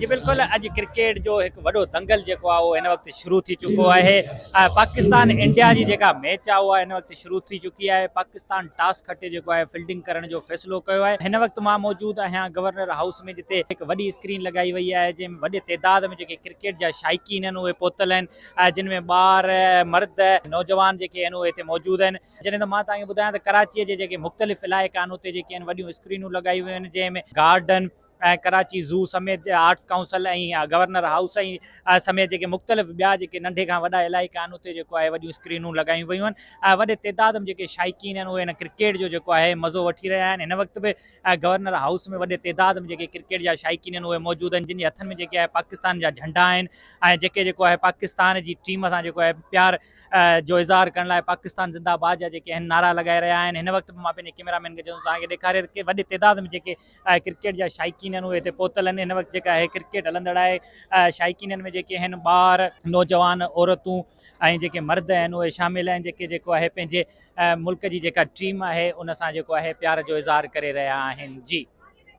جي بلڪل اڄ ڪرڪيٽ جو هڪ وڏو دنگل جيڪو آهي اهو هن وقت شروع ٿي چڪو آهي پاڪستان انڊيا جي جيڪا ميچ آهي اها هن وقت شروع ٿي چڪي آهي پاڪستان ٽاس کٽي جيڪو آهي فيلڊنگ ڪرڻ جو فيصلو ڪيو آهي هن وقت مان موجود آهيان گورنر هائوس ۾ جتي هڪ وڏي اسڪرين لڳائي وئي آهي جنهن ۾ وڏي تعداد ۾ جيڪي ڪرڪيٽ جا شائقين آهن اهي پهتل آهن جن ۾ ٻار مرد نوجوان جيڪي آهن اهي هتي موجود آهن جڏهن ته مان توهان کي ٻڌايان ته ڪراچي جي جيڪي مختلف علائقا آهن اتي جيڪي آهن وڏيون اسڪرينون لڳايون ويون آهن جنهن ۾ گارڊن ۽ ڪراچي زو سميت آرٽس ڪائونسل ۽ گورنر هائوس ۽ سميت جيڪي مختلف ٻيا جيڪي ننڍي کان وڏا علائقا آهن اتي جيڪو آهي وڏيون اسڪرينون لڳايون ويون آهن ۽ وڏي تعداد ۾ جيڪي شائقين آهن اهي هن ڪرڪيٽ جو جيڪو آهي مزو وٺي رهيا آهن هن وقت به گورنر هائوس ۾ وڏي تعداد ۾ جيڪي ڪرڪيٽ جا شائقين آهن اهي موجود آهن جن جي هٿن ۾ جيڪي آهي پاڪستان جا جهنڊا آهن ۽ جيڪي جيڪو آهي پاڪستان جي ٽيم سان جيڪو آهي پيار جو اظهار ڪرڻ لاء پاڪستان زنده باد جا جيڪي آهن نعرا لڳائي رهيا آهن هن وقت به مان پنهنجي ڪيميرا مين کي چوندس توهان کي ڏيکاري ته وڏي تعداد ۾ جيڪي ڪرڪيٽ جا شائقين آهن اهي هتي پهتل آهن هن وقت جيڪا آهي ڪرڪيٽ هلندڙ آهي شائقينن ۾ جيڪي آهن ٻار نوجوان عورتون ۽ جيڪي مرد آهن اهي شامل آهن جيڪي جيڪو آهي پنهنجي ملڪ جي جيڪا ٽيم آهي ان سان جيڪو آهي پيار جو اظهار ڪري رهيا آهن جي.